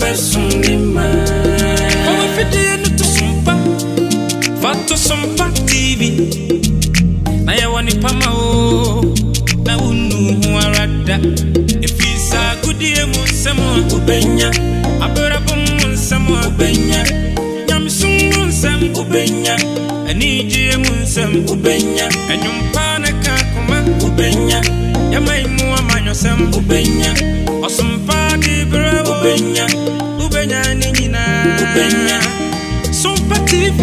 Ɔbɛsom ne ma. Fa w'afidie no to Sompa. Fa to Sompa TV. Na yɛwɔ nipa ma o. Na wonnu ho ara da. Ɛfiri saa agodie mu nsɛm a wobɛnya. Abrabɔ mu nsɛm a wobɛnya. Nyamesom mu nsɛm wobɛnya. Anigyeɛ mu nsɛm wobɛnya. Ɛnwom pa ne ka koma wobɛnya. Yɛma yi mu amanyɔsɛm wobɛnya. Ɔsom pa de berɛ wobɛnya. Wobɛnya ne nyinaa wobɛnya. Sompa TV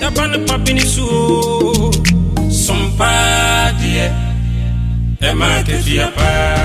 yɛba ne papi ne so o. Sompa deɛ ɛma akatua paa.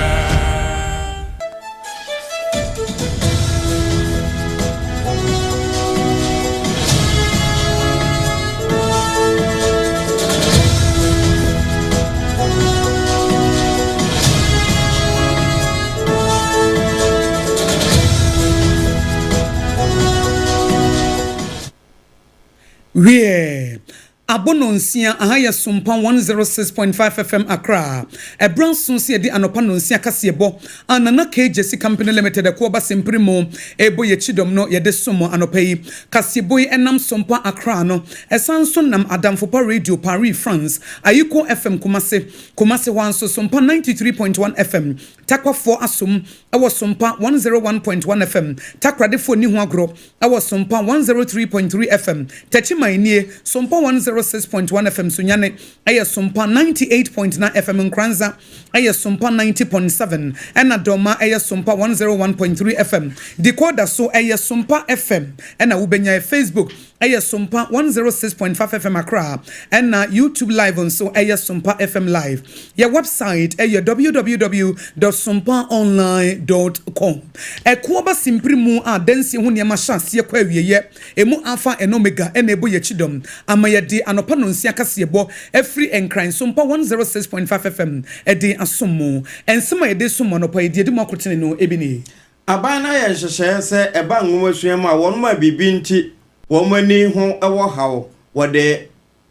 Wie abɔ 6:30. Aha yɛ Sompa 106.5 FM Accra. Ɛberɛ nso sɛ yɛde anɔpa 6:30 kaseɛbɔ a Nana KJC Company Limited ɛkoɔ ba sempere mu ɛbɔ yɛ kyidɔm no, yɛde som anɔpa yi. Kaseɛbɔ yi ɛnam Sompa Accra no, ɛsan so nam Adamfopa Radio Paris, France, Ayiko FM Kumase, Kumase hɔ nso Sompa 93.1 FM, Takwafoɔ asom ɛwɔ Sompa 101.1 FM, Takradefoɔ ni ho agorɔ ɛwɔ Sompa 103.3 FM, Tɛkyiman nie Sompa 106.1 FM, Sunyane ɛyɛ Sompa 98.9 FM, Nkranza ɛyɛ Sompa 90.7, ɛna Dɔma ɛyɛ Sompa 101.3 FM. Decoder so ɛyɛ Sompa FM ɛna wobɛnya. Facebook ɛyɛ Sompa 106.5 FM Accra, ɛna YouTube Live nso ɛyɛ Sompa FM Live. Yɛ website ɛyɛ www.sompaonline.com. Ɛkoɔ ba simpiri mu a dansi ho nneɛma hyɛ aseɛ kɔ awieɛ emu Alpha and Omega ɛna ɛbɔ yɛ kyidɔm ama yɛde anɔpa 6:30 kaseɛbɔ ɛfiri Nkran Sompa 106.5 FM ɛde asom mu. Ɛnsɛm a yɛde som anɔpa yi deɛ, ɛdi mu akotene no ebi nie. Aban no ayɛ nhyehyɛeɛ sɛ ɛba nwomasua mu a, wɔn a biribi nti wɔn ani ho wɔ haw, wɔde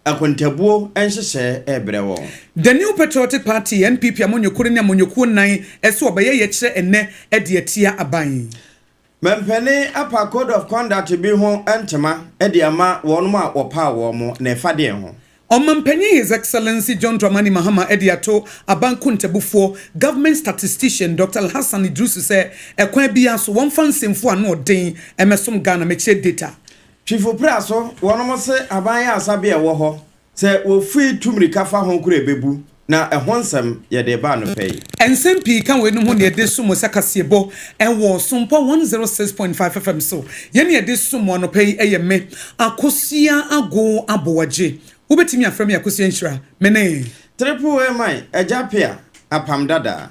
akontabuo nhyehyɛeɛ ɛrebrɛ wɔn. The New Patriotic Party, NPP amanyɔkuo ne amanyɔkuo nan ɛso ɔbɛyɛ yɛkyerɛ ɛnɛ ɛde atia aban. Mampanin apa code of conduct bi ho ntoma de ama wɔn a wɔpaa wɔn mo na ɛfa deɛ ho. Ɔmampanyin His Excellency John Dramani Mahama ɛde ato aban kontabufoɔ, government statistician Dr Alhassan Idrisu, sɛ ɛkwan biara so wɔmfa nsɛmfo ano ɔden ɛmɛsom Ghana, mɛkyerɛ data. Twifo pra so wɔn se aban yɛ asabe a ɛwɔ hɔ sɛ wɔfiri tu mmirika fa ho koro ɛbɛbu, na ɛho nsɛm yɛde ba no pɛ yi. Nsɛm pii ka wei no ho ne yɛde som sɛ kaseɛbɔ ɛwɔ Sompa 106.5 FM so. Yɛne yɛde som anɔpa yi ɛyɛ me Akosua Ago Abowagye. Wobɛtumi afrɛ me Akosua Nhyira. Me ne Triple A man Agya Pia apam dadaa.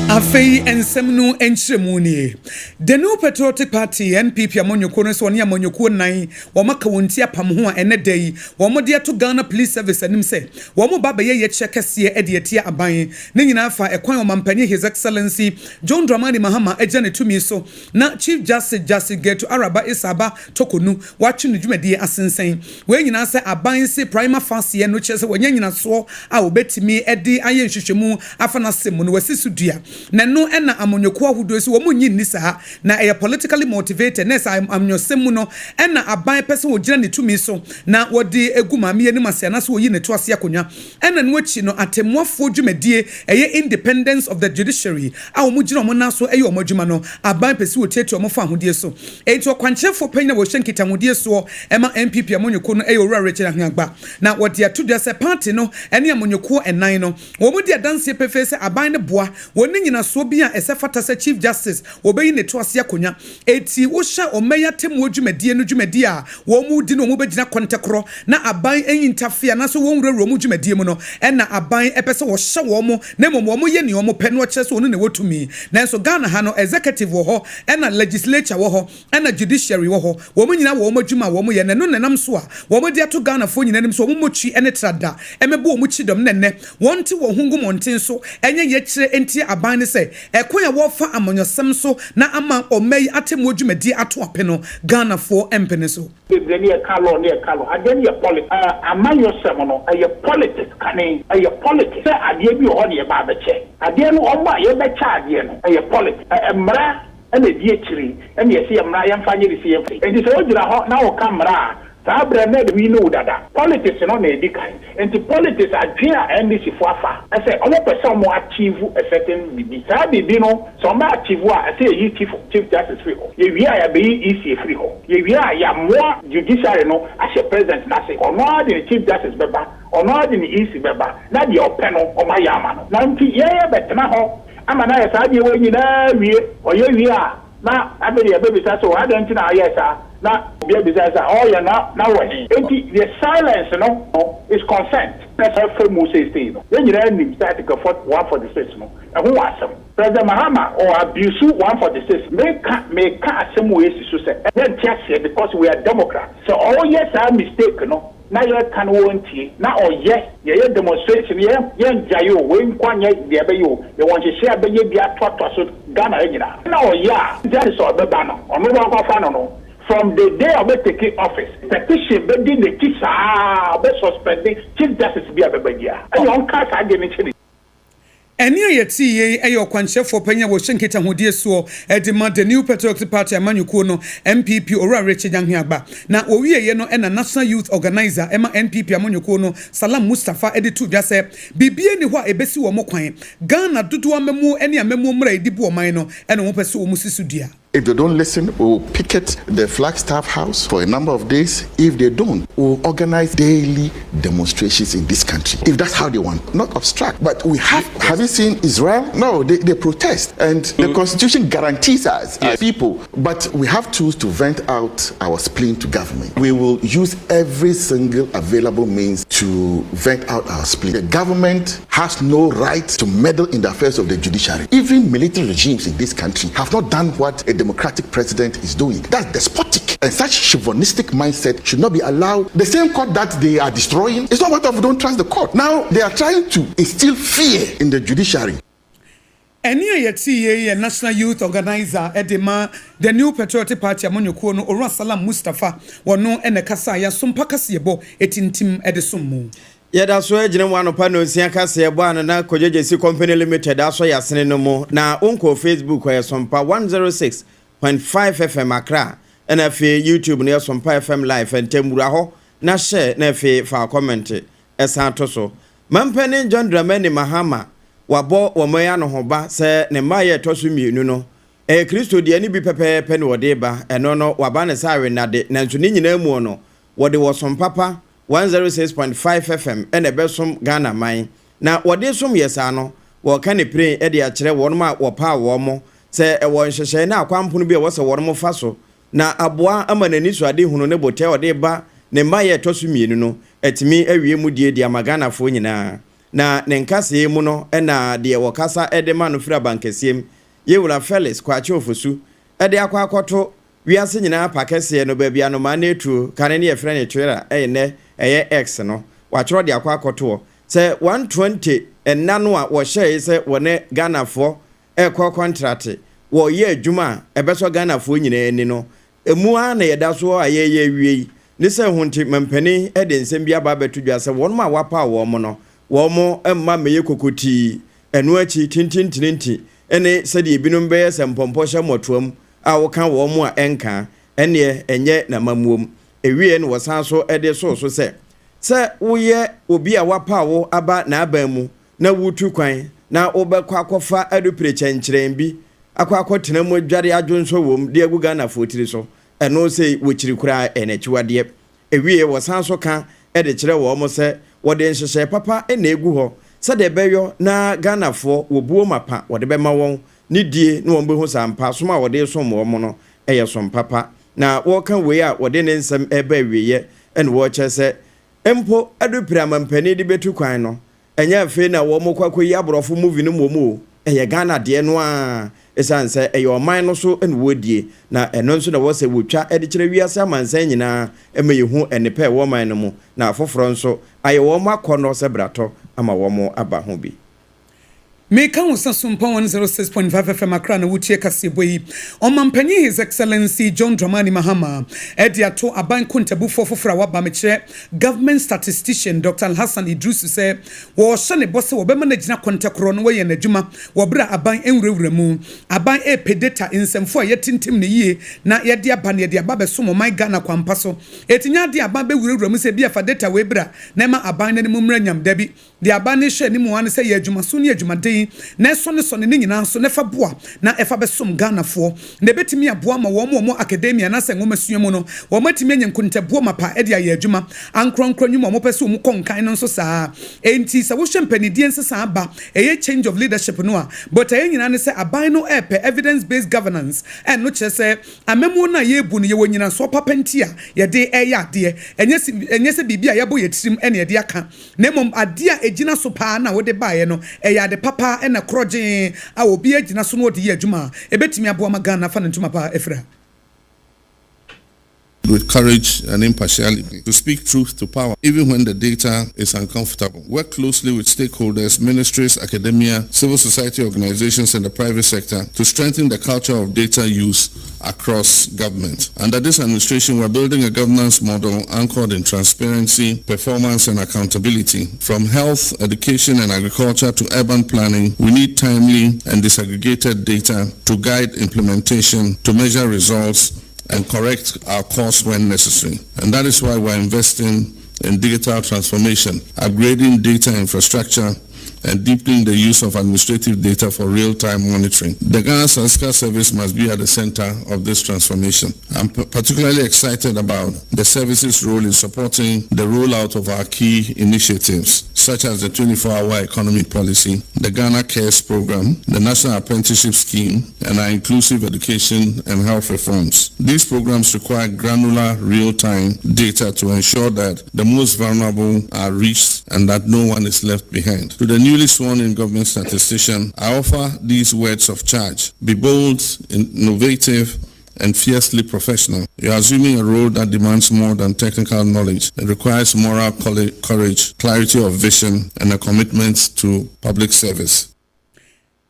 Afei nsɛm no nkyerɛmu nie. The New Patriotic Party, NPP amanyɔkuo no sɛ ɔne amanyɔkuo nan wɔn aka wɔn ti apam ho a, ɛnɛ da yi wɔn de ato Ghana Police Service anim sɛ wɔn ba bɛyɛ yɛkyerɛ kɛseɛ de atia aban. Ne nyinaa fa ɛkwan ɔmampanyin His Excellency John Dramani Mahama agya ne tumi so na Chief Justice, Justice Gertrude Araba Esaaba Torkornoo, watwe ne dwumadie asensɛn. Wɔn nyinaa sɛ aban se prima facie no kyerɛ sɛ wɔnyɛ nyinasoɔ a wɔbɛtumi de ayɛ nhwehwɛmu afa n'asɛm mu no wɔasi so dua, na ɛno ɛna amanyɔkuo ahodoɔ si wɔn nyi nni saa na ɛyɛ politically motivated, na ɛsɛ amanyɔsɛm mu no ɛna aban pɛ sɛ wɔgyina ne tumi so na wɔde egu maame anim ase anaasɛ wɔyi ne to ase akonnwa. Ɛna no akyi no, atemmuafoɔ dwumadie, ɛyɛ independence of the judiciary a wɔn gyina wɔn nan so ɛyɛ wɔn adwuma no, aban pɛ sɛ wɔtiatia wɔn fa ahodie so. Enti ɔkwankyerɛfoɔ panyin a wɔhyɛ nkitahodie soɔ ɛma NPP amanyɔkuo no ɛyɛ Owura Richard Ahiagba, na wɔde ato dwa sɛ party no ɛne amanyɔkuo ɛnan no wɔn di adanseɛ pefee sɛ aban no boa wɔn ne nyinasoɔ bi a ɛsɛ fata sɛ Chief Justice wɔbɛyi ne to ase akonnwa. Eti wohyɛ ɔmɛyɛ atemmuo dwumadie no dwumadie a wɔn mu di no, wɔn bɛgyina kɔntɛkorɔ na aban enyi ntafe anaasɛ wɔn wurawura wɔn dwumadie mu no, ɛna aban ɛpɛ sɛ wɔhyɛ wɔn mo na mmom wɔn yɛ nea wɔn pɛ no, ɔkyerɛ sɛ wɔn na ɛwɔ tumi. Nanso Ghana ha no, executive wɔ hɔ, ɛna legislature wɔ hɔ, ɛna judiciary wɔ hɔ. Wɔn nyinaa wɔ wɔn adwuma a wɔn yɛ, na ɛno nenam so a wɔn de ato Ghanafoɔ nyinaa anim so wɔn mmɔtwi ne trada ɛmɛbɔ wɔn kyi dɔm nɛnɛ wɔn te wɔn ho ngu mmɔnten so ɛnyɛ yɛkyerɛ ntie aban ne sɛ sɛ ɛkwan a wɔfa amanyɔsɛm so na ama ɔma yi atemmuo dwumadie ato ape no, Ghanafoɔ mpene so. Bebree ne yɛka law ne yɛka law, adeɛ no yɛ politics. Amanyɔsɛm no ɛyɛ politics kane, ɛyɛ politics sɛ adeɛ bi wɔ hɔ ne yɛba abɛkyɛ adeɛ no, ɔmo a yɛbɛkyɛ adeɛ no ɛyɛ politics. Mmara ɛna edi akyiri, ɛna yɛsi yɛ mmara, yɛmfa nyɛ ne si yɛmfa. Nti sɛ wogyina hɔ na wɔka mmara a, saa berɛ na wi no dada, politics no na edi kan. Nti politics adwene a NDC fo afa ɛsɛ ɔmo pɛ sɛ ɔmo achieve a certain bibi, saa bibi no sɛ ɔmo achieve a, ɛsɛ yɛyi chief justice firi hɔ, yɛwie a yɛbɛyi EC firi hɔ, yɛwie a yɛamoa judiciary no ahyɛ president n'ase. Ɔno ara de ne chief justice bɛba, ɔno ara de ne EC bɛba, na deɛ ɔpɛ no ɔmo ayɛ ama no. Na nti yɛyɛ bɛtena hɔ ama na yɛ saa deɛ wɔ nyinaa wie, ɔyɛ wie a, na afei deɛ yɛbɛbisa sɛ ɔadɛn nti na ayɛ saa, na obi abisa sɛ ɔyɛ na wɔ he. Nti the silence no is consent. Na sɛ fɛ mu seesei no, yɛn nyinaa nim sɛ Article 146 no ɛho wɔ asɛm. President Mahama ɔ abuse 146. Meka asɛm wɔ esi so sɛ yɛnte aseɛ because we are Democrat. Sɛ ɔyɛ saa mistake no na yɛka no wɔntie na ɔyɛ, yɛyɛ demonstration, yɛ yɛngyae o. Wei nkwa nyɛ deɛ ɛbɛyɛ o, yɛwɔ nhyehyɛ a bɛyɛ bi atoatoa so Ghana ha nyinaa. Na ɔyɛ a, nti sɛ ɔbɛba no, ɔno wakɔfa no from the day ɔbɛ take office, petition bɛdi n'akyi saa, ɔbɛ suspend chief justice bi a bɛba bia, ɛyɛ ɔnka saa deɛ no nkyɛn. Ɛne a yɛte yei ɛyɛ ɔkwankyerɛfoɔ panyin a wɔhyɛ nkitahodie soɔ ɛde ma The New Patriotic Party amanyɔkuo no, NPP, Owura Richard Ahiagbah. Na wɔwieɛ no, ɛna National Youth Organizer ɛma NPP amanyɔkuo no, Salam Mustapha, ɛde to dwa sɛ biribie ni hɔ a ɛbɛsi wɔn kwan. Ghana dodoɔ amamuo ne amamuo mmara a yɛde bu ɔman no, ɛna wɔn pɛ sɛ wɔn si so dua. If they don't listen, we will picket the Flagstaff House for a number of days. If they don't, we will organize daily demonstrations in this country. If that's how they want, not obstruct. But we have you seen Israel? No, they protest. And the constitution guarantees us as people. But we have tools to vent out our spleen to government. We will use every single available means to vent out our spleen. The government has no right to meddle in the affairs of the judiciary. Even military regimes in this country have not done what a democratic president is doing. That's despotic. And such chauvinistic mindset should not be allowed. The same court that they are destroying, it's not what of don't trust the court. Now they are trying to instill fear in the judiciary. Ɛne a yɛte yie yɛ National Youth Organizer ɛde ma The New Patriotic Party amanyɔkuo no, Owura Salam Mustapha. Wɔno ɛna kasa a yɛasompa kaseɛbɔ ɛtintim ɛde som mu. Yɛda so agyina mu anɔpa na osia kaseɛ bɔ ano na Kɔgyegyesi Company Limited asɔ yɛasene no mu. Na wonkɔ Facebook, ɛyɛ Sompa 106.5 FM Accra, ɛna afei YouTube no yɛ Sompa FM Live. Ntɛm wura hɔ na hyɛ, na afei fa comment ɛsan to so. Mampanin John Dramani Mahama wabɔ wɔn yi ano ho ba sɛ ne mmaa yɛ ɛtɔ so mmienu no, ɛyɛ Kristo deɛ ne bi pɛpɛɛpɛ na wɔde ba. Ɛno no waba ne sɛ awenade, nanso ne nyinaa mu no, wɔde wɔ som papa 106.5 FM ɛna ɛbɛsom Ghana man. Na wɔde som yɛ saa no, wɔka ne pire de akyerɛ wɔn a wɔpaa wɔn mo sɛ ɛwɔ nhyehyɛe na akwampono bi a ɛwɔ sɛ wɔn mo fa so na aboa ama n'ani so ade hunu ne botae a ɔde ba ne mma yɛ ɛtɔ so mmienu no atumi awie mu die de ama Ghanafoɔ nyinaa. Na ne nkasɛɛ mu no, ɛna deɛ wɔkasa de ma no firi abankɛseɛ mu, yɛwura Felix Kwakye Ofosu, ɛde akɔ akɔto wiase nyinaa pa kɛseɛ no baabi anomaa no etuo kane ne yɛfrɛ no Twitter, ɛyɛ nnɛ ɛyɛ X no, watwerɛ de akɔ akɔtoɔ sɛ 120 ɛnna no a wɔhyɛe sɛ wɔne Ghanafoɔ ɛkɔ contract, wɔyɛ adwuma a ɛbɛsɔ Ghanafoɔ nyinaa ani no, emu ara na yɛda so a yɛyɛ awie yi ne sɛ ho nti mampanin de nsɛm bi aba abɛto dwa sɛ wɔn a wapa wɔn no, wɔn mma mmɛyɛ kokotii. Ɛno akyi tintintinti ɛne sɛdeɛ ebinom bɛyɛ sɛ mpɔmpɔ hyɛ mmɔtoam a wɔka wɔn a ɛnka ɛneɛ ɛnyɛ n'amammuom. Ewie no, wɔsan so de so sɛ woyɛ obi a wapa wo aba n'aban mu na wotu kwan na wobɛkɔ akɔfa adupire kyɛnkyerɛn bi akɔ akɔtena mu adware adwonso wɔ mu de agu Ghanafoɔ tiri so, ɛno sɛ wɔkyiri koraa, ɛyɛ n'akyiwadeɛ. Ewie, wɔsan so ka de kyerɛ wɔn sɛ wɔde nhyehyɛe papa na egu hɔ sɛdeɛ ɛbɛyɔ na Ghanafoɔ wɔbuo mapa wɔde bɛma wɔn ne die na wɔn bɛhu saa mpa som a wɔde som wɔn no ɛyɛ som papa. Na wɔreka wei a, wɔde ne nsɛm ɛreba awieɛ, ɛna wɔrekyerɛ sɛ mpo adupire amampanin de bɛtu kwan no, ɛnyɛ afei na wɔn kɔ akɔyi aborɔfo movie no mmom o, ɛyɛ Ghana deɛ no a, ɛsiane sɛ ɛyɛ ɔman no so na wɔredie, na ɛno nso na wɔ sɛ wɔtwa de kyerɛ wiase amansan nyinaa ma yɛhu nnepa ɛwɔ ɔman no mu, na afoforɔ nso ayɛ wɔn akɔnnɔ sɛ bratɔ ama wɔn aba ho bi. Meka wo sɛ Sompa 106.5 FM Accra na wotie kaseɛbɔ yi. Ɔmampanyin His Excellency John Dramani Mahama de ato aban nkontabufoɔ foforɔ a waba, mekyerɛ Government Statistician Dr. Alhassan Iddrisu sɛ wɔrehyɛ ne bɔ sɛ wɔbɛma no agyina kɔntɛkorɔ na wayɛ n'adwuma wɔ berɛ a aban nwurawura mu. Aban repɛ data nsɛmfo a yɛatintim no yie na yɛde aba na yɛde aba abɛsom ɔman Ghana kwampa so. Eti nyɛ adeɛ a aban bɛwurawura mu sɛ ebia fa data wei bra na ɛma aban no anim mmra nyam. Dabi. Deɛ aban no rehwɛ anim ara ne sɛ yɛ adwumaso ne adwumaden na ɛsɔnesɔne ne nyinaa so na ɛfa boa na ɛfa bɛsom Ghanafoɔ na ɛbɛtumi aboa ma wɔn a wɔwɔ academia anaasɛ nwomasua mu no wɔatumi anya nkontabuo mapa de ayɛ adwuma ankorankoro nnwuma a wɔpɛ sɛ wɔkɔ nkan no nso saa ara. Enti sɛ wohwɛ mpanindeɛ nsesa aba ɛyɛ change of leadership no a botaeɛ nyinaa ne sɛ aban no repɛ evidence based governance ɛno kyerɛ sɛ Amammuo no a yɛrebu no, yɛwɔ nnyinasoɔ papa nti a yɛde reyɛ adeɛ. Ɛnyɛ sɛ ɛnyɛ sɛ biribi a yɛabɔ yɛn tirim na yɛde aka, na mmom adeɛ a ɛgyina so pa ara na wode baeɛ no, ɛyɛ ade papa na korɔgyee a obiara gyina so na ɔde yɛ adwuma a, ɛbɛtumi aboa ma Ghana afa ne ntoma pa afira. With courage and impartiality to speak truth to power, even when the data is uncomfortable. Work closely with stakeholders, ministries, academia, civil society organizations, and the private sector to strengthen the culture of data use across government. Under this administration, we're building a governance model anchored in transparency, performance, and accountability. From health, education, and agriculture to urban planning, we need timely and disaggregated data to guide implementation, to measure results, and correct our course when necessary. And that is why we're investing in digital transformation, upgrading data infrastructure, and deepening the use of administrative data for real-time monitoring. The Ghana Statistical Service must be at the center of this transformation. I'm particularly excited about the service's role in supporting the rollout of our key initiatives, such as the 24-hour economy policy, the Ghana Cares program, the National Apprenticeship Scheme, and our inclusive education and health reforms. These programs require granular, real-time data to ensure that the most vulnerable are reached and that no one is left behind. To the newly sworn in government statistician, I offer these words of charge. Be bold, innovative, and fiercely professional. You are assuming a role that demands more than technical knowledge. It requires moral courage, clarity of vision, and a commitment to public service.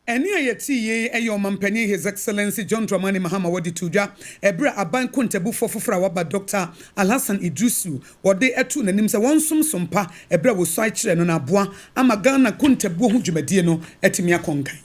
Ɛnne a yɛtee yei yɛ Ɔmanpanin His Excellency John Dramani Mahama wɔde too dwa ɛberɛ a aban nkontabufoɔ foforɔ a waba Dɔkta Alhassan Iddrisu wɔde too n'anim sɛ wɔnsom som pa ɛberɛ a wɔsuae kyerɛɛ no na aboa ama Ghana nkontabuo ho dwumadie no atumi akɔ nkan.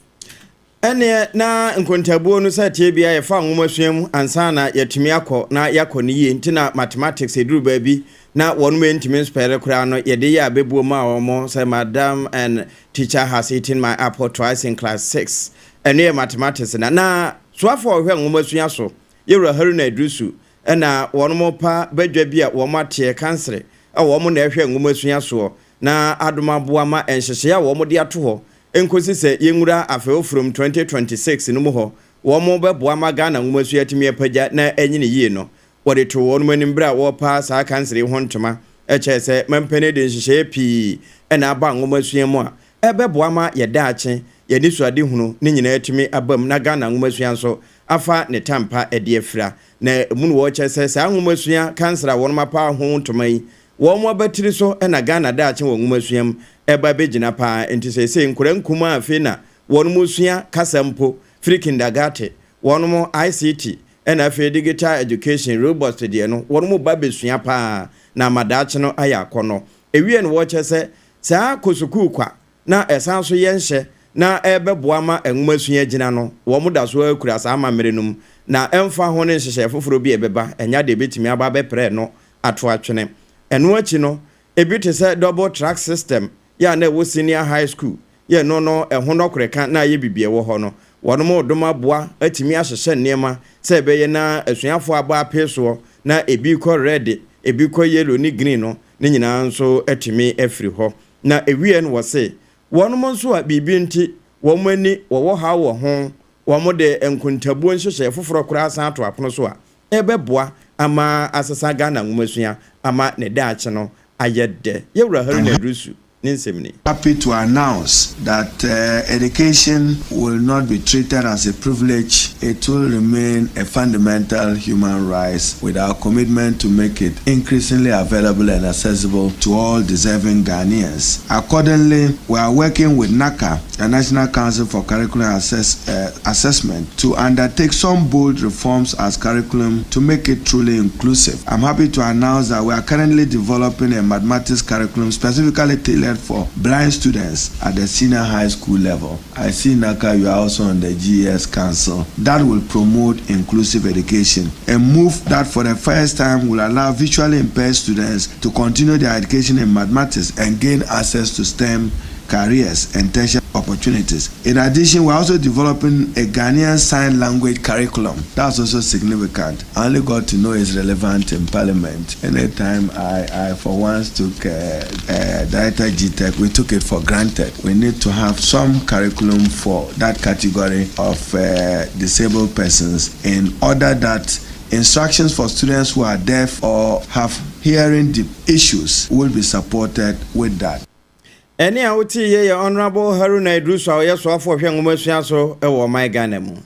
Ɛnneɛ na nkontabuo no sɛ teɛ biara yɛfa nwomasua mu ansa na yɛatumi akɔ na yɛakɔ no yie nti na mathematics ɛduru baabi na wɔnom ɛntumi nspɛre koraa no yɛde yɛ abɛbuo maa wɔn sɛ madam and teacher has eaten my apple twice in class 6 ɛno yɛ mathematics na na soafoɔ a ɔhwɛ nwomasua so yɛwura Haruna Iddrisu ɛna wɔnom pa badwa bi a wɔn ateɛ kansere a wɔn na ɛhwɛ nwomasua soɔ na adom aboa ma nhyehyɛeɛ a wɔn de ato hɔ Enkosi sɛ yɛnwura afe foforɔ mu 2026 no mu hɔ, wɔn bɛboa ma Ghana nwomasua atumi apagya na anyini yie no, wɔde too wɔn anim berɛ a wɔrepa saa kansere yi ho ntoma. Ɛkyerɛ sɛ mampanin de nhyehyɛeɛ pii na aba nwomasua mu a ɛbɛboa ma yɛn daakye, yɛn anisoadehunu no nyinaa atumi aba mu na Ghana nwomasua nso afa ne tampa de afira. Na emu no wɔrekyerɛ sɛ saa nwomasua kansere a wɔn apa ho ntoma yi Wɔn abatiri so na Ghana daakye wɔ nwomasua mu ɛba bɛgyina paa, nti seesei nkwadaa nkumaa afei na wɔn sua kasa mpo firi kindergarte, wɔn ICT ɛna afei digital education, robots deɛ no wɔn ba bɛsua paa na ama daakye no ayɛ akɔnnɔ. Ɛwie no wɔkyɛ sɛ saa kɔ sukuu kwa na ɛsan nso yɛ nhyɛ na ɛbɛboa ma nwomasua agyina no, wɔn da so ara kura saa amammerɛ no mu na ɛmfa ho ne nhyehyɛe foforɔ bi a ɛbɛba, ɛnyɛ adeɛ ɛbɛtumi aba abɛprɛ no ato atwene. Ɛno akyi no, ebi te sɛ double track system yɛ a na ɛwɔ senior high school yɛ no no ɛho nɔkorɛ ka na ayɛ biribi ɛwɔ hɔ no, wɔnom redom aboa atumi ahyehyɛ nneɛma sɛ ɛbɛyɛ na asuafoɔ abɔ apee soɔ na ebi rekɔ red, ebi rekɔ yellow ne green no ne nyinaa nso atumi afiri hɔ. Na ɛwieɛ no wɔse wɔnom nso a biribi nti wɔn ani wɔwɔ haw wɔ ho, wɔde nkontabuo nhyehyɛeɛ foforɔ koraa asan ato apono so a ɛbɛboa ama asesa Ghana nwomasua ama ne daakye no ayɛ dɛ. Yɛwura Haruna Iddrisu. Ne nsɛm ni. Happy to announce that education will not be treated as a privilege, it will remain a fundamental human right with our commitment to make it increasingly available and accessible to all deserving Ghanaians. Accordingly, we are working with NaCCA, the National Council for Curriculum Assess, Assessment, to undertake some bold reforms as curriculum to make it truly inclusive. I'm happy to announce that we are currently developing a mathematics curriculum specifically tailored for blind students at the senior high school level. I see, NaCCA, you are also on the GES Council. That will promote inclusive education. A move that for the first time will allow visually impaired students to continue their education in mathematics and gain access to STEM careers and tertiary opportunities. In addition, we're also developing a Ghanaian Sign Language curriculum. That's also significant. I only got to know it's relevant in Parliament. Anytime I for once took Director GTEC, we took it for granted. We need to have some curriculum for that category of disabled persons in order that instructions for students who are deaf or have hearing issues will be supported with that. Ɛne a wote yɛ yɛ Honorable Haruna Iddrisu a ɔyɛ soafoɔ hwɛ nwoma sua so wɔ ɔman Ghana mu.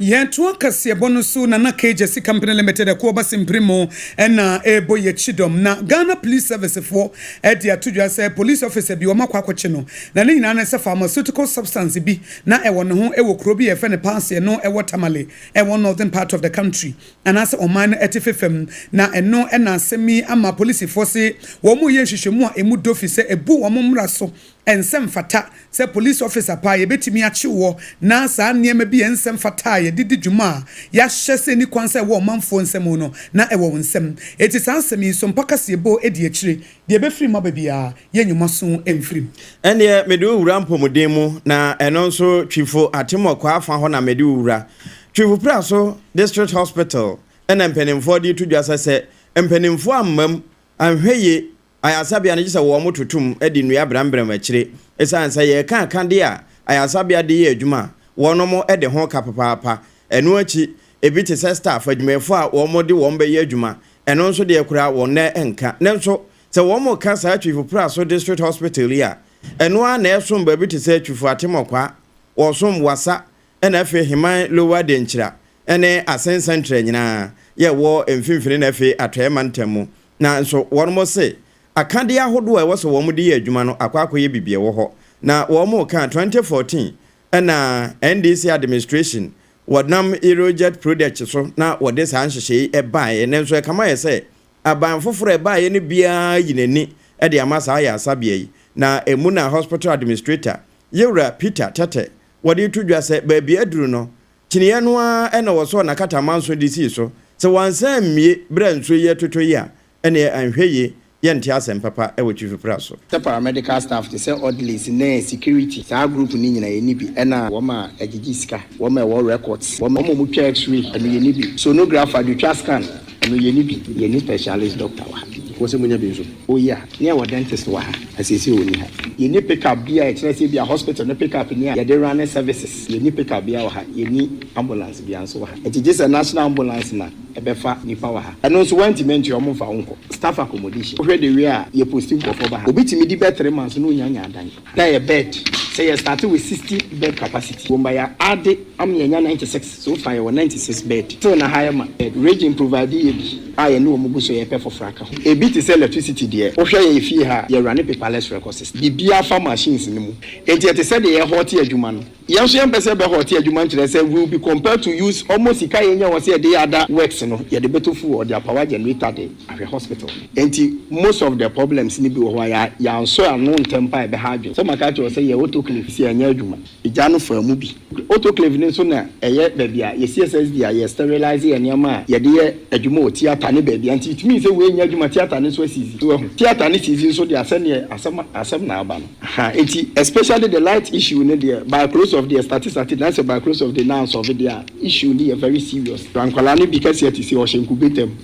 Yɛntoa kaseɛbɔ no so. Nana Kgyesi Company Limited ɛkoɔ ba simpiri mu ɛna ɛrebɔ yɛ kyidɔm na Ghana Police Service foɔ ɛde ato dwa sɛ police officer bi wɔn akɔ akɔkye no, na ne nyinaa ne sɛ pharmaceutical substance bi na ɛwɔ ne ho ɛwɔ kuro bi yɛfɛ ne Paaseɛ no ɛwɔ Tamale, ɛwɔ northern part of the country anaasɛ ɔman no ɛte fefam. Na ɛno ɛna asɛm yi ama polisifoɔ se wɔn mo yɛ nhwehwɛmu a emu dɔ fi sɛ ebu wɔn mmara so. Ɛnsɛm fata sɛ police officer paa yɛbɛtumi akye wɔ na saa nneɛma bi yɛ nsɛm fata a yɛde di dwuma a yɛahyɛ sɛ ni kwan sɛ ɛwɔ ɔmanfoɔ nsɛm no na ɛwɔ wɔn nsɛm. Eti saa nsɛm yi so mpaka sie edi akyire deɛ ɛbɛfiri mu aba biara, yɛn nnwuma so mfiri mu. Ɛneɛ mede wo wura mpɔmuden mu, na ɛno nso Twifo Atemɔkɔ afa hɔ na mede wo wura Twifo Praso District Hospital. Ɛna mpanimfoɔ de to dwa sɛ mpanimfoɔ ammam anhwɛ yie, ayasabea no gye sɛ wɔn mo totom de nnua brambram akyire, ɛsiane sɛ yɛreka akadeɛ a ayasabea de yɛ adwuma a wɔn de ho ka papaapa. Ɛno akyi, ebi te sɛ staff adwumayɛfoɔ a wɔn de wɔn bɛyɛ adwuma, ɛno nso deɛ kora wɔn nɛ nka ne nso sɛ wɔn ka saa Twifo Praso District Hospital yi a, ɛno ara na ɛsom baabi te sɛ Twifo Atemɔkwa, wɔsom Wasa, ɛna afei Heman Lower Denkyira ɛne Assin Central nyinaa yɛwɔ mfimfini na afei Atɔeɛ mantam mu. Na nso wɔn mo se akadeɛ ahodoɔ a ɛwɔ sɛ wɔn de yɛ adwuma no akɔ akɔyɛ bibi ɛwɔ hɔ. Na wɔn mo ka 2014 ɛna NDC administration wɔnam Eurojet product so na wɔde saa nhyehyɛ yi ɛbaeɛ, ne nso ɛkama yɛ sɛ aban foforɔ ɛbaeɛ no biara yi n'ani ɛde ama saa yɛ asabea yi. Na emu na hospital administrator, Yewura Peter Tete, wɔde to dwa sɛ baabi aduru no, kyiniiɛ no ara ɛna wɔsɔ n'akatama nso de sii so sɛ wɔnsan mmie berɛ nsuo yi ɛtotɔ yi a, ɛne anhwɛ yie, yɛnte asɛm papa ɛwɔ Twifi Praso. Sɛ paramedical staff te sɛ orderlies ne security, saa group ne nyinaa yɛni bi. Ɛna wɔn a ɛgyegye sika, wɔn a ɛwɔ records, wɔn a wɔtwa X-ray, ɛno yɛni bi. Sonographer de twa scan, ɛno yɛni bi. Yɛni specialist doctor wɔ ha. Wɔ sɛ munya bi nso. Oyi a ne ɛwɔ dentist wɔ ha, asiesie wɔ ni ha. Yɛni pickup bi a ɛkyerɛ sɛ bi a hospital no pickup ni a yɛde run services. Yɛni pickup bi a wɔ ha, yɛni ambulance bi nso wɔ ha. Nti gye sɛ national ambulance na ɛbɛfa nipa wɔ ha. Ɛno nso wɔntumi ntua, ɔmo nfa wo nkɔ. Staff accommodation, wohwɛ de wie a yɛ post nkɔfɔ ba ha, obi tumi di bɛ 3 months na onya nya adan na yɛ bed sɛ yɛ start with 60 bed capacity, wɔn ba yɛ ade ama yɛ nya 96. So far yɛ wɔ 96 bed still na ha yɛ ma bed. Region provide yɛ bi a yɛ ne wɔn gu so yɛ pɛ foforɔ aka ho. Ebi te sɛ electricity deɛ, wohwɛ yɛ fie ha, yɛ run paperless record system, biribiara fa machines no mu. Nti ɛte sɛ deɛ yɛ halt adwuma no, yɛn nso yɛn mpɛ sɛ yɛbɛ halt adwuma nkyerɛ sɛ we will be compelled to use almost sika yɛn nya wɔ sɛ yɛde yɛ ada works no, yɛde bɛtɔ fuel, ɔde apower generator de ahwɛ hospital. Nti most of the problems ni bi wɔ hɔ a yɛansɔ ano ntɛm pa, ɛbɛha adwene. Sɛ maka kyerɛ sɛ yɛ autoclave si ɛnyɛ adwuma, egya no fa mu bi. Autoclave no nso na ɛyɛ baabi a yɛ CSSD a yɛ sterilize yɛ nneɛma a yɛde yɛ adwuma wɔ theatre ne baabi a. Nti it means sɛ wei nyɛ adwuma, theatre ne nso asisi so ɛho, theatre ne sisi nso de asɛneɛ asɛm asɛm na aba no ha. Nti especially the light issue ne deɛ, by close of the start na sɛ by close of the now solve deɛ, issue ne yɛ very serious. Nkwadaa no bi kɛseɛ te sɛ ɔhyɛ incubator mu,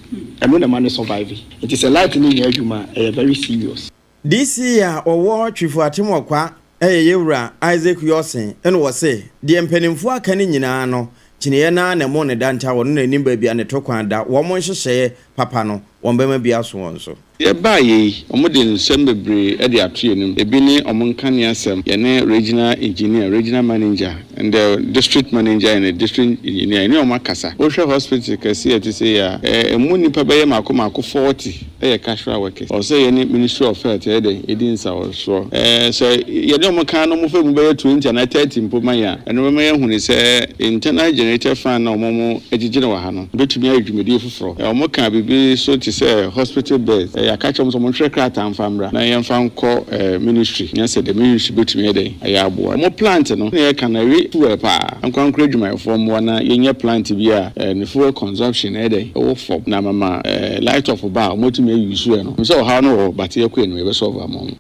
ɛno na ɛma ne survive. Nti sɛ light ne nyɛ adwuma a, ɛyɛ very serious. DC a wɔwɔ Twifo Atemɔkwa ɛyɛ Yɛwura Isaac Yɔsen, ɛna wɔse deɛ mpanimfoɔ aka no nyinaa no, kyiniiɛ naa na ɛmo ne da nta wɔno n'anim baabi a ne to kwan da. Wɔn nhyehyɛeɛ papa no, wɔn bɛma bi aso wɔn so. Yɛbaeɛ yi, wɔde nsɛm bebree de ato yɛn anim. Ebi ne wɔn nkanea asɛm, yɛne Regional Engineer, Regional Manager, and the District Manager and the District Engineer, yɛne wɔn akasa. Wohwɛ hospital kɛseɛ a ɛte sei a, ɛmu nnipa bɛyɛ mmaako mmaako 40 yɛ casual workers. Ɛwɔ sɛ yɛne Ministry of Health yɛyɛ dɛn? Yɛdi nsawɔsoɔ. Sɛ yɛne wɔn ka na wɔfa mu bɛyɛ 20 anaa 30 mpo ma yɛn a, ɛno bɛma yɛahunu sɛ internal generated fund no a wɔgyegye no wɔ ha no bɛtumi ayɛ dwumadie foforɔ. Wɔkaa biribi nso te sɛ hospital beds. Yɛaka akyerɛ wɔn sɛ wɔnhwɛ krataa mfa mmra na yɛmfa nkɔ ministry na sɛ the ministry bɛtumi ayɛ dɛn ayɛ aboa. Wɔn plant no na yɛka no ɛwe fuel paa. Ankorankoro adwumayɛfoɔ mmoa na yɛnya plant bi a ne fuel consumption ɛyɛ dɛn ɛwɔ fam na mama light off ba a wɔatumi a use ɛno. Menim sɛ ɔhaw no wɔ hɔ but yɛkɔ anim yɛbɛ solve ama wɔn.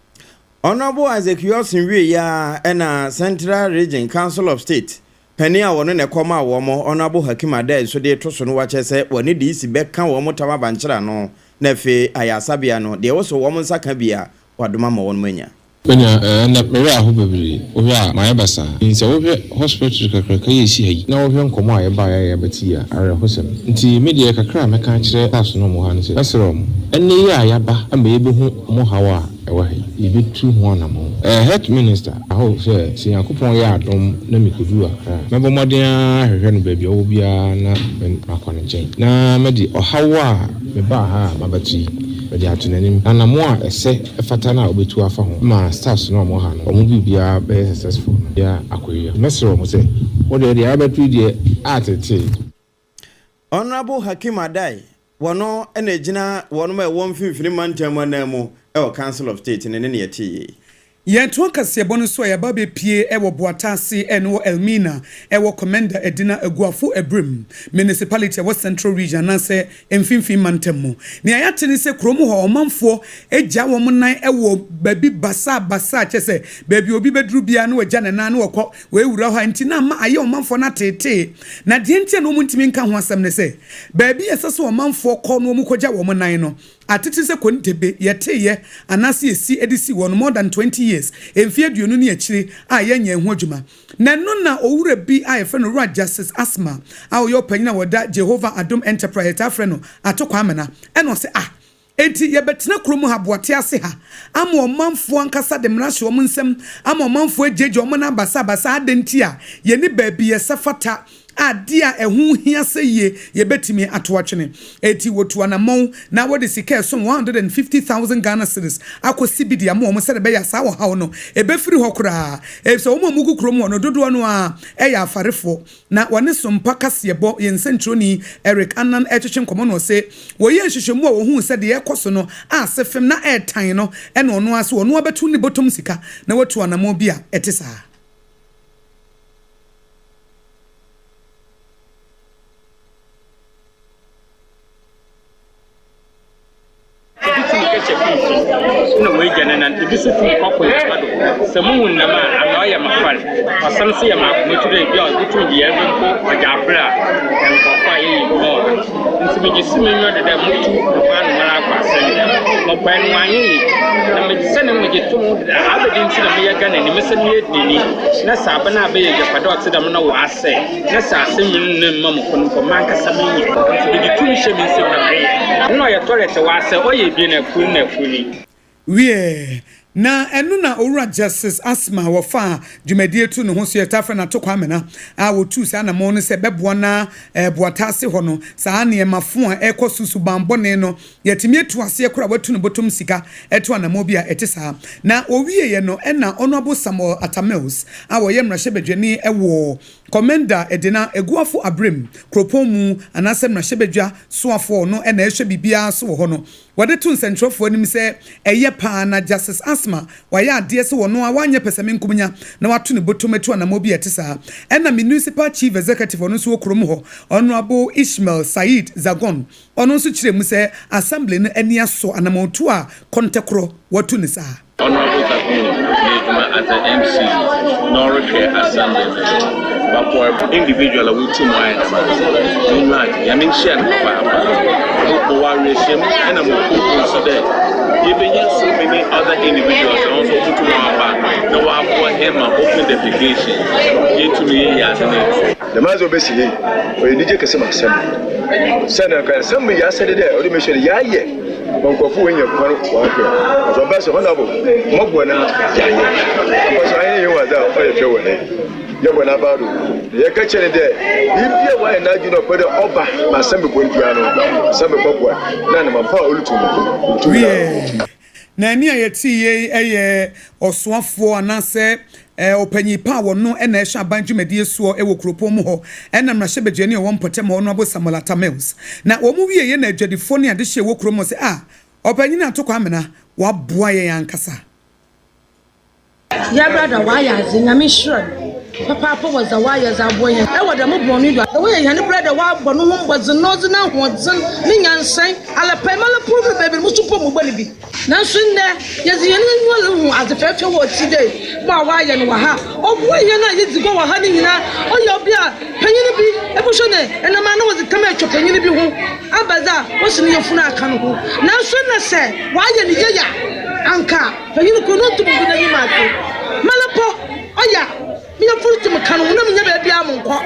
Honourable Isaac Yorson wieeɛ ara ɛna Central Region Council of State Panin a wɔno na ɛkɔmaa wɔn, Honourable Hakim Adai nso de reto so no wakyerɛ sɛ wɔne DC bɛka wɔn tam abankyere ano na afei ayaresabea no deɛ ɛwɔ sɛ wɔn nsa ka bi a wadom ama wɔn anya. Manya ɛɛ, ɛnnɛ me werɛ aho bebree. Wohwɛ a, mayɛ basaa. Sɛ wohwɛ hospital kakraka yi a ɛsi ha yi, na wohwɛ nkɔmmɔ a yɛbaeɛ a yɛabɛte yi a, awerɛhosɛm. Nti me deɛ kakra a mɛka akyerɛ staffs no a wɔwɔ ha ne sɛ, mɛsrɛ wɔn, ɛnnɛ yi a yɛaba ama yɛbɛhu mo haw a ɛwɔ ha yi, yɛbɛtu ho anammɔn. Ɛɛ, Health Minister, I hope sɛ, sɛ Nyankopɔn yɛ adom na mekɔduru Accra a, mɛbɔ mmɔden ara ahwehwɛ no baabi a ɔwɔ biara na makɔ ne nkyɛn, na mede ɔhaw a mebaa ha a mabɛto yi, mede ato n'anim, na anammɔn a ɛsɛ ɛfata no a ɔbɛtu afa ho ma staffs no a wɔwɔ ha no, wɔn biribiara bɛyɛ successful no, biribiara akɔ yie. Mɛsrɛ wɔn sɛ, wo deɛ, deɛ wabɛto yi deɛ, atetee. Honourable Hakim Adai, wɔno na ɛgyina wɔnom a ɛwɔ mfimfini mantam ananmu wɔ Council of State no ne nea ɛte yei. Yɛtoa kaseɛbɔ no so a yɛaba abɛpue wɔ Boatase ɛno wɔ Elmina ɛwɔ Komenda Edina Aguafo Abirem Municipality ɛwɔ Central Region anaasɛ Mfimfini Mantam mu. Nea yɛate ne sɛ kurom hɔ ɔmanfoɔ gya wɔn nan wɔ baabi basaa basaa kyerɛ sɛ baabi obi bɛduru biara na wagya ne nan na wakɔ wura hɔ a nti na ama ayɛ ɔmanfoɔ no ateetee. Na deɛ nti a na wɔntumi nka ho asɛm ne sɛ baabi a ɛsɛ sɛ ɔmanfoɔ kɔ na wɔkɔgya wɔn nan no Atete sɛ Kontebe, yɛteeɛ anaase yɛsi de sii hɔ no more than 20 years, mfeɛ aduonu ne akyire a yɛnyɛɛ ho adwuma. Na ɛno na owura bi a yɛfrɛ no Owura Justice Asmah a ɔyɛ ɔpanyin a wɔda Jehovah Adom Enterprise, yɛtaa frɛ no Ato Kwamena, ɛna ɔse ah, enti yɛbɛtena kurom ha, Boate ase ha, ama ɔmanfoɔ ankasa de mmara ahyɛ wɔn nsam, ama ɔmanfoɔ agyaagyaa wɔn nan basabasa, adɛn nti a yɛnni baabi yɛsɛ fata ade a ɛho hia sɛ yie yɛbɛtumi ato atwene. Enti wɔtuu anammɔn na wɔde sika a ɛsom 150,000 Ghana cedis akɔsi bi de ama wɔn sɛdeɛ ɛbɛyɛ a saa ɔhaw no ɛbɛfiri hɔ koraa. Efisɛ wɔn a wɔgu kurom hɔ no dodoɔ no ara yɛ afarefoɔ. Na wɔne Sompa kaseɛbɔ yɛn nsɛnkyerɛwni Eric Annan retwetwe nkɔmmɔ na ɔse wɔyɛɛ nhwehwɛmu a wɔhuu sɛ deɛ ɛrekɔ so no ase fem na ɛretan no ɛna ɔno ara se ɔno ara bɛto ne bɔtɔm sika na watu anammɔn bi a ɛte saa. Bi tum kɛhyɛ finimfin na oegya ne nan, bi so tum kɔ kɔ nyama do. Sɛ muhu no dɛm a, ana ɔyɛ me fɛr? Ɔsan so yɛ me akomatu dɛ bi a obotum dze yarba mpo ɔdze aber a nkorɔfo a yɛyɛ edwuma wɔ ha. Ntsi megye si m'enyiwa do dɛ motu kwan no mara akɔ asɛnda. Mokɔe no wɔannyɛ yie, na medze sɛ na megye to moho do dɛ abɛdɛn ntsi na meyɛ Ghanani, mese meyɛ Dnani, na sɛ aban a bɛyɛ egyapadze a ɔtse dɛm na wɔasɛɛ, na sɛ asɛm no nna mma mo kɔn mpo, mankasa menyɛ. Ntsi medze tum hyɛ me nsamu na mereyɛ. Nna ɔyɛ toilet a wɔasɛɛ, ɔyɛ ebien, kor na kor ni. Wiɛ, na ɛno na Owura Justice Asmah wɔfaa dwumadie to ne ho so, yɛtaa frɛ no Ato Kwamena, a wɔtuu saa anammɔn no sɛ ɛbɛboa na Boatase hɔ no saa nneɛma fo a ɛrekɔ so, suban bɔne no, yɛatumi atu aseɛ koraa, wɔatu no bɔtɔm sika to anammɔn bi a ɛte saa. Na wɔwieeɛ no ɛna Honourable Samuel Atta Mills a ɔyɛ mmarahyɛbadwani wɔ Komenda Edena Aguafo Abrem kuropɔn mu anaasɛ mmarahyɛbadwa soafoɔ no na ɛhwɛ biribiara so wɔ hɔ no, Wɔde to nsɛnkyerɛwfoɔ anim sɛ ɛyɛ paa na Justice Asmah wayɛ adeɛ sɛ ɔno ara wanyɛ pɛsɛmenkominya na wato ne botom atu anammɔn bi a ɛte saa. Ɛna Municipal Chief Executive ɔno nso wɔ kurom hɔ, Honourable Ishmael Saeed Zagon, ɔno nso kyerɛɛ mu sɛ Assembly no ani asɔ anammɔntuo a kɔntɛkorɔ watu no saa. Honourable Zagon n'edwuma as the MC na ɔrohwɛ assembly no do. But for individual a wotum ayɛ dɛm adze no, m'enyiwa agye. Nyame nhyira no papaapa. Mowɔ awerɛhyɛmu na mowɔ hope so dɛ yebenya so many other individuals a hɔn so wobotum wɔaba na wɔaboa hɛn ma open defecation yeetum yeeyi adze no edzi. Dɛm adze a obesi ha yi, ɔyɛ enyigye kɛse ma asɛm. Osiandɛ nka asɛm yɛ asɛdze dɛ ɔwɔ dɛ make sure dɛ yɛayɛ. Ma nkorɔfo woenya kwan wɔahwɛ. Ɔdze ɔbaa sɛ honourable mɔboa na yɛayɛ. Ampa so annyɛ hɛn adze a ɔyɛ fɛw wɔ hɛn. Yɛbɔ n'abaw do na yɛka kyerɛ no dɛ biribiara a ɔayɛ n'adwen dɛ ɔpɛ dɛ ɔba ma asɛm bɔn biara no, asɛm bɔboa no na anamɔn pa a orutu no, otu no Wiɛ, na ɛnne a yɛtee yei yɛ ɔsoafoɔ anaasɛ ɔpanyin pa a wɔno na ɛhwɛ aban dwumadie soɔ wɔ kuropɔn mu hɔ ɛna mmarahyɛbadwani a ɔwɔ mpɔtam hɔ Honourable Samuel Atta Mills. Na wɔn wieeɛ na adwadifoɔ ne adehyeɛ wɔ kurom hɔ sɛ ah ɔpanyin Ato Kwamena waboa yɛn ankasa. Yɛbra da ɔayɛ adze, Nyame nhyira no papaapa wɔ dza ɔayɛ dze aboa hɛn wɔ dɛm bɔn yi do. Ɔyɛ hɛn brɛ dɛ ɔabɔ no ho mbɔdzen na ɔdze n'ahoɔdzen, ne nyansae, alapɛn-malapɔn dur beebi no, mo so mpo mobɔ no bi. Naaso ndɛ, yɛdze hɛn enyiwa ruhu adze fɛɛfɛw a ɔtse dɛ ma ɔayɛ no wɔ ha. Ɔboa hɛn a yedzi gua wɔ ha no nyina. Ɔyɛ obi a panyin bi ebɔhwɛ no enam a na wɔdze tam etwa panyin bi ho aba dze a osi ne yafun aka no ho. Naaso nna sɛ ɔayɛ no yie a, anka panyin kor no nntum nngu n'enyim ase. Mara mpo, ɔyɛ a, me yafun tum ka no ho na minnya beebiara monnkɔ.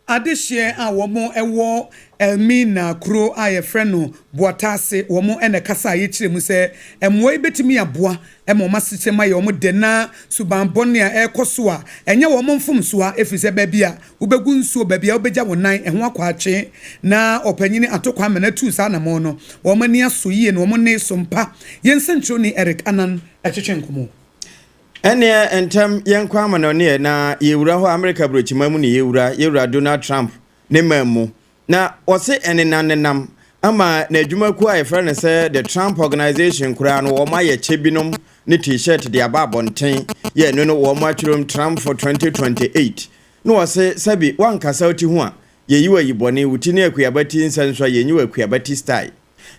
Adehyeɛ a wɔn wɔ Elmina kuro a yɛfrɛ no Boata ase, wɔn na ɛkasa a yɛkyerɛ mu sɛ mmoa yi bɛtumi aboa ma wɔn asekyerɛm ayɛ wɔn dɛ na suban bɔne a ɛrekɔ so a ɛnyɛ wɔn mfomsoɔ a ɛfiri sɛ baabi a wobɛgu nsuo, baabi a wobɛgya wo nan, ɛho akɔ atwe na Ɔpanyini Ato Kwamena tuu saa anamɔn no. Wɔn ani asɔ yie na wɔn nne so mpa. Yɛn nsɛnkyerɛwni Eric Annan twetwe nkɔmmɔ. Ɛnneɛ ntɛm yɛnkɔ amanɔne ɛ na yɛwura hɔ Amerika brokyima mu ne yɛwura yɛwura Donald Trump ne man mu na wɔse ɛnenam nenam ama n'adwumakuo a yɛfrɛ no sɛ The Trump Organization koraa no wɔn ayɛ kyɛ binom ne t-shirt de aba abɔnten yɛ ɛno no wɔn atwerɛm Trump for 2028 na wɔse sɛbi wankasa wo ti ho a yɛyi wo ayi bɔne wo ti ne akuaba ti nsɛ nso a yɛnyi wo akuaba ti style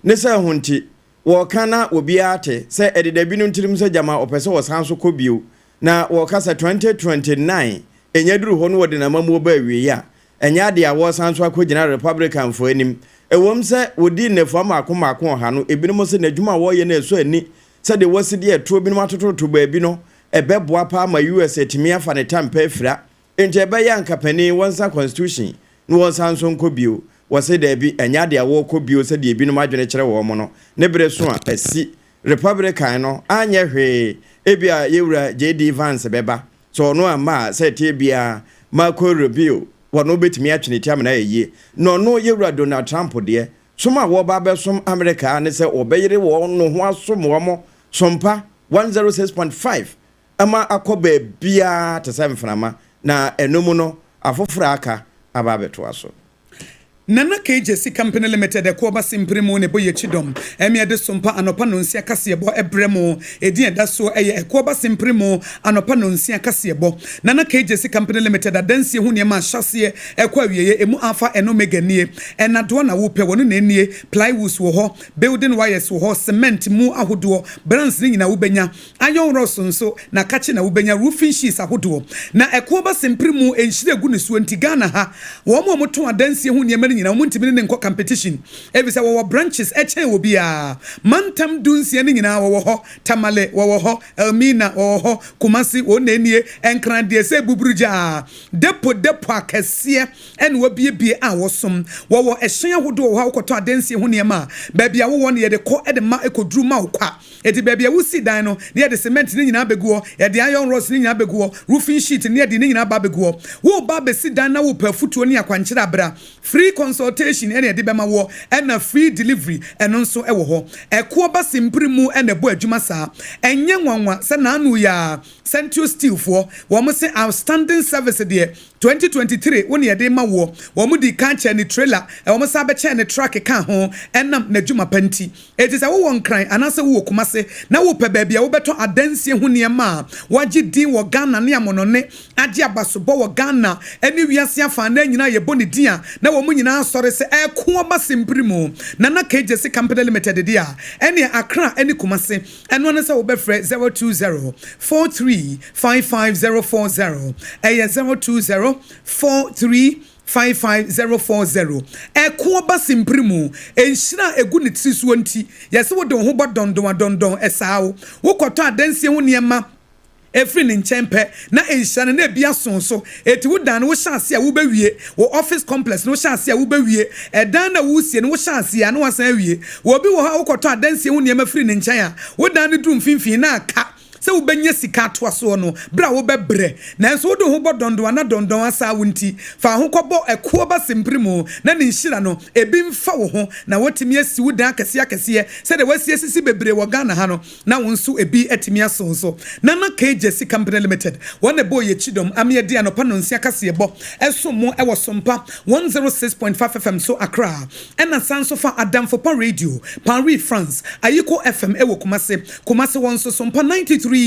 ne sɛ ho nti Wɔka na obiara te sɛ ɛdeda binom tirim sɛ gyama ɔpɛ sɛ ɔsan so kɔ bio. Na wɔka sɛ 2029 ɛnya duru hɔ na wɔde n'amammuo ba awieeɛ a, ɛnyɛ adeɛ a wɔresan so akɔgyina Republicanfoɔ anim. Ɛwom sɛ wɔdii nnafua mmaako mmaako ɔha no, ebinom se n'adwuma a wɔreyɛ no ɛsɔ ani sɛdeɛ wɔasi de ɛtoɔ binom atototo baabi no, ɛbɛboa paa ma US atumi afa ne tampa afira. Enti ɛbɛyɛ anka panin wɔnsa constitution na wɔnsan nso nkɔ bio? Wɔse daabi, ɛnyɛ ade a wɔrekɔ bio sɛdeɛ ebinom adwene kyerɛ wɔn no. Ne bere so a asi. Republican no anyɛ hwee. Ebia yɛwura JD Vance bɛba. Sɛ ɔno amma a, sɛ ɛteɛ biara Marco Rubio, ɔno bɛtumi atwe ne ti amena ayɛ yie. Na ɔno yɛwura Donald Trump deɛ, som a wɔreba abɛsom Amerika ara ne sɛ wɔbɛyere wɔn ho asom wɔn sompa 106.5 ma akɔ baabiara te sɛ mframa, na ɛno mu no, afoforo a aka aba abɛtoa so. Nana KJC Company Limited ɛkoɔ ba simpire mu na ɛbɔ yɛn kyidɔm ɛme ɛde sompa anɔpa nonsia kaseɛbɔ ɛbrɛ mo. Ɛdin a ɛda soɔ ɛyɛ ɛkoɔ ba simpire mu anɔpa nonsia kaseɛbɔ. Nana KJC Company Limited adansie ho nneɛma ahyɛaseɛ ɛkɔ awieɛ ɛmu Alpha and Omega nie. Ɛnadoa na wopɛ wɔno na ɛnie, plywoods wɔ hɔ, building wires wɔ hɔ, cement mu ahodoɔ, brands no nyinaa wobɛnya. Iron rods nso, na kakye na wobɛnya, roofing sheets ahodoɔ. Na ɛkoɔ ba sempere mu, nhyira gu ne soɔ nti Ghana ha, wɔn a wɔtɔn adansie ho nneɛma no nyinaa, wɔntumi ne no nkɔ competition, efisɛ wɔwɔ branches kyɛn obiara. Mantam dunsia no nyinaa wɔwɔ hɔ, Tamale wɔwɔ hɔ, Elmina wɔwɔ hɔ, Kumasi wɔn na ɛnie, Nkran deɛ sɛ buburugyaa, depo depo akɛseɛ na wɔabuebue a wɔsom. Wɔwɔ ɛhyɛn ahodoɔ wɔ hɔ a wokɔtɔ adansie ho nneɛma a, baabi a wowɔ no yɛde kɔ de ma kɔduru ma wo kwa. Enti baabi a wosii dan no, na yɛde cement no nyinaa begu hɔ, yɛde iron rods no nyinaa begu hɔ, roofing sheet no, yɛde ne nyinaa ba abegu hɔ. Woreba abesi dan na worepɛ afutuo ne akwankyerɛ a, bra. Free consultation na yɛde bɛma woɔ, ɛna free delivery, ɛno nso wɔ hɔ. Ɛkoɔ ba simpire mu na ɛbɔ adwuma saa. Ɛnyɛ nwanwa sɛ naano yi ara, Centio Steel foɔ, wɔn se outstanding service deɛ, 2023 wo na yɛde rema woɔ. Wɔn dii kan kyɛɛ ne trailer, wɔn san bɛkyɛɛ ne truck kaa ho, ɛnam n'adwuma pa nti. Enti sɛ wowɔ Nkran anaasɛ wowɔ Kumase na wopɛ baabi a wobɛtɔ adansie ho nneɛma a wɔagye din wɔ Ghana ne amonɔne agye abasobɔ wɔ Ghana ne wiase afaanaa nyinaa a yɛbɔ ne din a na wɔn nyinaa asɔre sɛ ɛko aba simpiri mu Nana K. Gyasi Company Limited deɛ a, ɛneɛ Accra ne Kumase ɛno ara ne sɛ wobɛfrɛ 020 43 55 040 ɛyɛ 020 43 55040. Ɛko ɔba simpiri mu, nhyira a ɛgu ne tiri soɔ nti, yɛse wode wo ho bɔ dɔndɔn a dɔndɔn ɛsaa wo. Wokɔtɔ adansie ho nneɛma Ɛfiri ne nkyɛn pɛ na nhyira no na ebi aso so. Eti wo dan no wohyɛ ase a wobɛwie, wo office complex no wohyɛ ase a wobɛwie, ɛdan no a woresie no wohyɛ ase a na woasan awie. Obi wɔ hɔ a wokɔtɔ adansie ho nneɛma firi ne nkyɛn a, wo dan no duru mfimfini na aka sɛ wobɛnya sika atoa soɔ no berɛ a wobɛbrɛ. Nanso wode wo ho bɔ dɔndɔn a na dɔndɔn asaa wo nti, fa ho kɔbɔ ɛkoɔ ba sempere mu na ne nhyira no ebi mfa wo ho na woatumi asi wo dan akɛseɛ akɛseɛ sɛdeɛ wɔasi asisi bebree wɔ Ghana ha no na wo nso ebi atumi aso wo so. Nana K. Gyasi Company Limited, wɔn na ɛbɔɔ yɛn kyidɔm ama yɛde anɔpa nnɔnsia kaseɛbɔ ɛsom mo ɛwɔ Sompa 106.5 FM so Accra, ɛna san nso fa Adamfo Pa Radio, Paris, France, Ayiko FM ɛwɔ Kumasi, Kumasi hɔ nso Sompa 93.1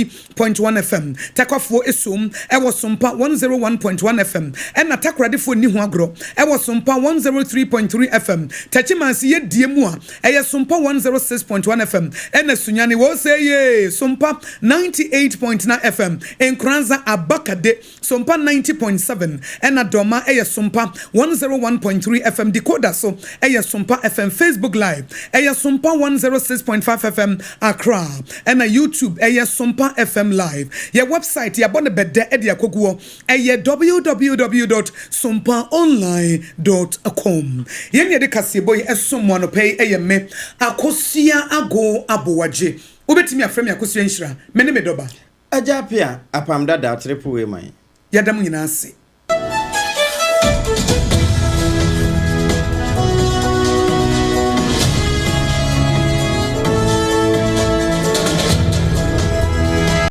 FM, Takwafoɔ ɛsom ɛwɔ Sompa 101.1 FM, ɛna Takoradefoɔ nni ho agorɔ ɛwɔ Sompa 103.3 FM, Techimansi yɛ die mu a ɛyɛ Sompa 106.1 FM, ɛna Sunyani wɔ sɛ yee Sompa 98.9 FM, Nkoranza Abakade Sompa 90.7, ɛna Dɔma ɛyɛ Sompa 101.3 FM, Decoder so ɛyɛ Sompa FM, Facebook Live ɛyɛ Sompa 106.5 FM Accra, ɛna YouTube ɛyɛ Sompa FM Live. Yɛ website yɛabɔ no bɛdɛ ɛde akɔguɔ ɛyɛ www.sompaonline.com. Yɛn yɛde kaseɛbɔ yi ɛsom mo anɔpa yi ɛyɛ me Akosua Ago Abowagye. Wobɛtumi afrɛ me Akosua Nhyira. Me ne me dɔba. Agya Apia, apam dada, triple way man. Yɛda mo nyinaa ase.